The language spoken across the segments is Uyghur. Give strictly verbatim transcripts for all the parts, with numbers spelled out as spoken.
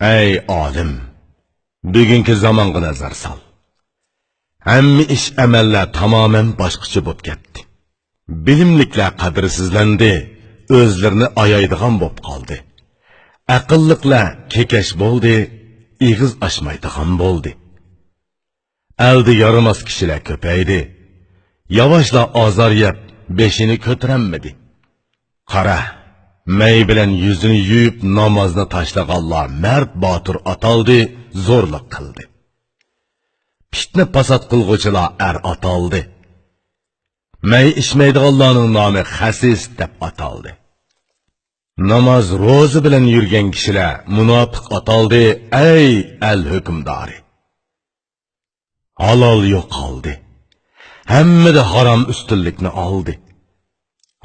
ئەي ئالىم، بۈگۈنكى زامانغا نەزەر سال. ھەممە ئىش، ئەمەللەر تامامەن باشقىچە بولۇپ كەتتى. بىلىملىكلەر قەدىرسىزلەندى، ئۆزلىرىنى ئايايدىغان بولۇپ قالدى. ئەقىللىقلار كېكەچ بولدى، ئېغىز ئاچمايدىغان بولدى. ئەلدە يارىماس كىشىلەر كۆپەيدى. ياۋاشلا ئازار يەپ، بېشىنى كۆتۈرەلمىدى. قارا، مەي بىلەن يۈزىنى يۇيۇپ، نامازنى تاشلىغانلار مەرد باتۇر ئاتالدى، زورلۇق قىلدى. پىتنە پاسات قىلغۇچىلار ئەر ئاتالدى. مەي ئىچمەيدىغانلارنىڭ نامى خەسىس دەپ ئاتالدى. ناماز، روزا بىلەن يۈرگەن كىشىلەر مۇناپىق ئاتالدى، ئەي ئەل ھۆكۈمدارى! ھالال يوقالدى. ھەممىدە ھارام ئۈستۈنلۈكنى ئالدى.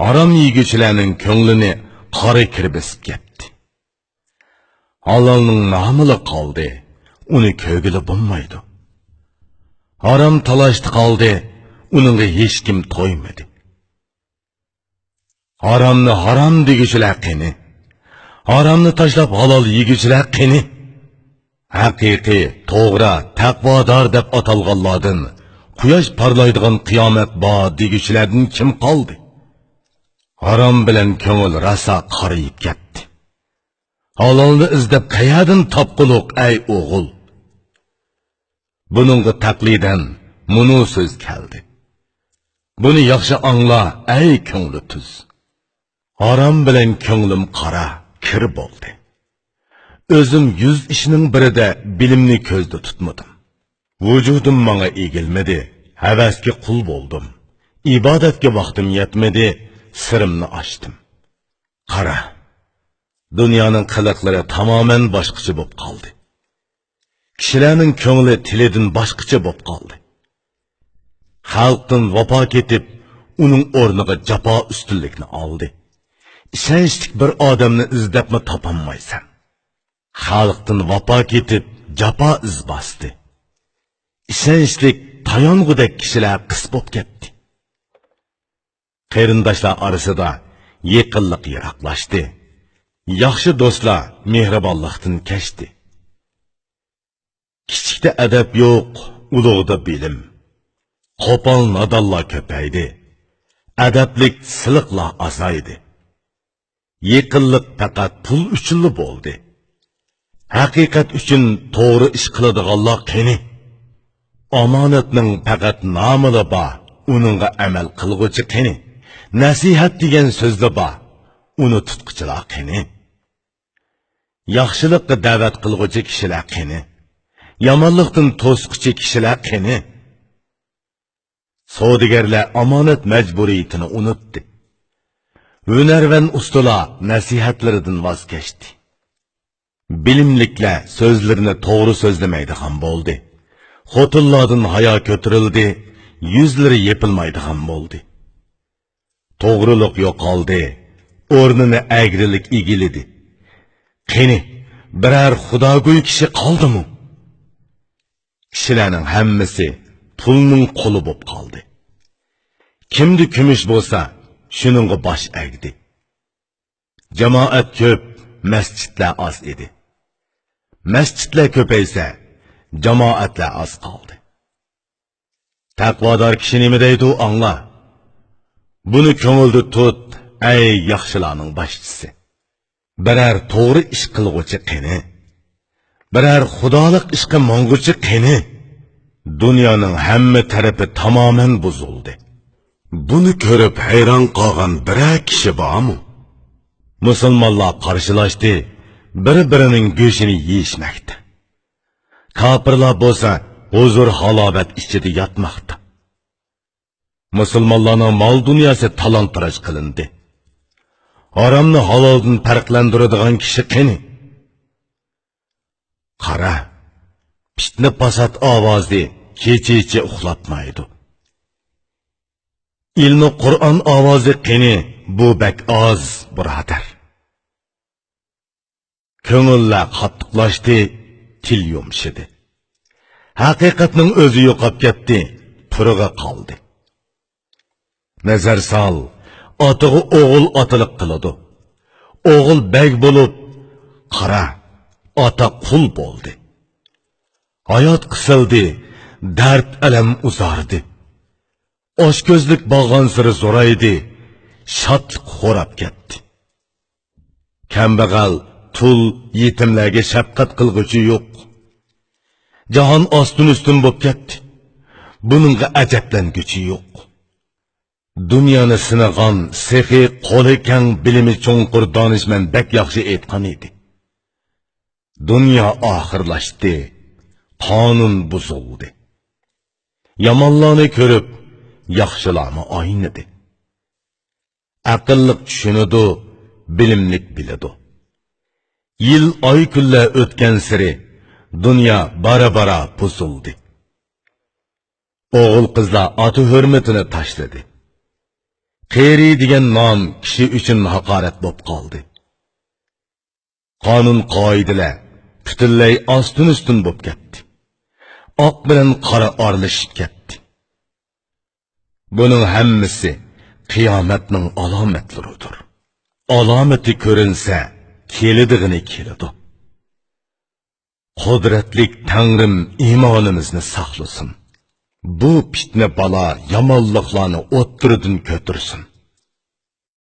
ھارام يېگۈچىلەرنىڭ كۆڭلىنى قارا كىر بېسىپ كەتتى. ھالالنىڭ نامىلا قالدى، ئۇنى كۆرگىلى بولمايدۇ. ھارام تالاشتا قالدى، ئۇنىڭغا ھېچكىم تويمىدى. ھارامنى ھارام دېگۈچىلەر قېنى؟ ھارامنى تاشلاپ ھالال يېگۈچىلەر قېنى؟ ھەقىقىي، توغرا، تەقۋادار دەپ ئاتالغانلاردىن قۇياش پارلايدىغان قىيامەت بار دېگۈچىلەردىن كىم قالدى؟ ھارام بىلەن كۆڭۈل راسا قارىيىپ كەتتى. ھالالنى ئىزدەپ قەيەردىن تاپقۇلۇق، ئەي ئوغۇل؟ بۇنىڭغا تەقلىدەن مۇنۇ سۆز كەلدى. بۇنى ياخشى ئاڭلا، ئەي كۆڭلى تۈز. ھارام بىلەن كۆڭلۈم قارا، كىر بولدى. ئۆزۈم يۈز ئىشنىڭ بىرىدە بىلىمنى كۆزدە تۇتمىدىم. ۋۇجۇدۇم ماڭا ئېگىلمىدى، ھەۋەسكە قۇل بولدۇم. ئىبادەتكە ۋاقتىم يەتمىدى، سىرىمنى ئاچتىم. قارا، دۇنيانىڭ قىلىقلىرى تامامەن باشقىچە بولۇپ قالدى. كىشىلەرنىڭ كۆڭلى تىلىدىن باشقىچە بولۇپ قالدى. خەلقتىن ۋاپا كېتىپ، ئۇنىڭ ئورنىغا جاپا ئۈستۈنلۈكنى ئالدى. ئىشەنچلىك بىر ئادەمنى ئىزدەپمۇ تاپالمايسەن. خەلقتىن ۋاپا كېتىپ، جاپا ئىز باستى. ئىشەنچلىك تايانغۇدەك كىشىلەر قىس بولۇپ كەتتى. قېرىنداشلار ئارىسىدا يېقىنلىق يىراقلاشتى. ياخشى دوستلار مېھرىبانلىقتىن كەچتى. كىچىكتە ئەدەپ يوق، ئۇلۇغدا بىلىم. قوپال نادانلار كۆپەيدى. ئەدەپلىك سىلىقلار ئازايدى. يېقىنلىق پەقەت پۇل ئۈچۈنلا بولدى. ھەقىقەت ئۈچۈن توغرا ئىش قىلىدىغانلار قېنى؟ ئامانەتنىڭ پەقەت نامىلا بار، ئۇنىڭغا ئەمەل قىلغۇچى قېنى؟ نەسىھەت دېگەن سۆزلا بار، ئۇنى تۇتقۇچىلار قېنى؟ ياخشىلىققا دەۋەت قىلغۇچى كىشىلەر قېنى؟ يامانلىقتىن توسقۇچى كىشىلەر قېنى؟ سودىگەرلەر ئامانەت مەجبۇرىيىتىنى ئۇنتتى. ھۈنەرۋەن ئۇستىلار نەسىھەتلىرىدىن ۋاز كەچتى. بىلىملىكلەر سۆزلىرىنى توغرا سۆزلىمەيدىغان بولدى. خوتۇنلاردىن ھايا كۆتۈرۈلدى، يۈزلىرى يېپىلمايدىغان بولدى. توغرىلىق يوقالدى، ئورنىنى ئەگرىلىك ئىگىلىدى. قېنى، بىرەر خۇداگوي كىشى قالدىمۇ؟ كىشىلەرنىڭ ھەممىسى پۇلنىڭ قۇلى بولۇپ قالدى. كىمدە كۈمۈش بولسا، شۇنىڭغا باش ئەگدى. جامائەت كۆپ، مەسچىتلەر ئاز ئىدى. مەسچىتلەر كۆپەيسە، جامائەتلەر ئاز قالدى. تەقۋادار كىشى نېمە دەيدۇ، ئاڭلا. بۇنى كۆڭۈلدە تۇت، ئەي ياخشىلارنىڭ باشچىسى. بىرەر توغرا ئىش قىلغۇچى قېنى؟ بىرەر خۇدالىق ئىشقا ماڭغۇچى قېنى؟ دۇنيانىڭ ھەممە تەرىپى تامامەن بۇزۇلدى. بۇنى كۆرۈپ ھەيران قالغان بىرەر كىشى بارمۇ؟ مۇسۇلمانلار قارشىلاشتى، بىر-بىرىنىڭ گۆشىنى يېيىشمەكتە. كاپىرلار بولسا ھۇزۇر-ھالاۋەت ئىچىدە ياتماقتا. مۇسۇلمانلارنىڭ مال-دۇنياسى تالان-تاراج قىلىندى. ھارامنى ھالالدىن پەرقلەندۈرىدىغان كىشى قېنى؟ قارا، پىتنە-پاسات ئاۋازى كېچىچە ئۇخلاتمايدۇ. ئىلمى قۇرئان ئاۋازى قېنى؟ بۇ بەك ئاز، بۇرادەر. كۆڭۈللەر قاتتىقلاشتى، تىل يۇمشىدى. ھەقىقەتنىڭ ئۆزى يوقاپ كەتتى، پۇرىقى قالدى. نەزەر سال، ئاتىغا ئوغۇل ئاتىلىق قىلىدۇ. ئوغۇل بەگ بولۇپ، قارا، ئاتا قۇل بولدى. ھايات قىسىلدى، دەرد-ئەلەم ئۇزاردى. ئاچكۆزلۈك بارغانسېرى زورايدى، شادلىق خوراپ كەتتى. كەمبەغەل، تۇل، يېتىملەرگە شەپقەت قىلغۇچى يوق. جاھان ئاستىن-ئۈستۈن بوپ كەتتى. بۇنىڭغا ئەجەبلەنگۈچى يوق. دۇنيانى سىنىغان، سېخى، قولى كەڭ، بىلىمى چوڭقۇر دانىشمەن بەك ياخشى ئېيتقان ئىدى: دۇنيا ئاخىرلاشتى، قانۇن بۇزۇلدى. يامانلارنى كۆرۈپ، ياخشىلارمۇ ئاينىدى. ئەقىللىق چۈشىنىدۇ، بىلىملىك بىلىدۇ. يىل، ئاي، كۈنلەر ئۆتكەنسېرى دۇنيا بارا-بارا بۇزۇلدى. ئوغۇل-قىزلار ئاتا ھۆرمىتىنى تاشلىدى. قېرى دېگەن نام كىشى ئۈچۈن ھاقارەت بولۇپ قالدى. قانۇن-قائىدىلەر پۈتۈنلەي ئاستىن-ئۈستۈن بولۇپ كەتتى. ئاق بىلەن قارا ئارىلىشىپ كەتتى. بۇنىڭ ھەممىسى قىيامەتنىڭ ئالامەتلىرىدۇر. ئالامىتى كۆرۈنسە، كېلىدىغىنى كېلىدۇ. قۇدرەتلىك تەڭرىم ئىمانىمىزنى ساقلىسۇن. بۇ پىتنە بالا يامانلىقلارنى ئوتتۇرىدىن كۆتۈرسۇن.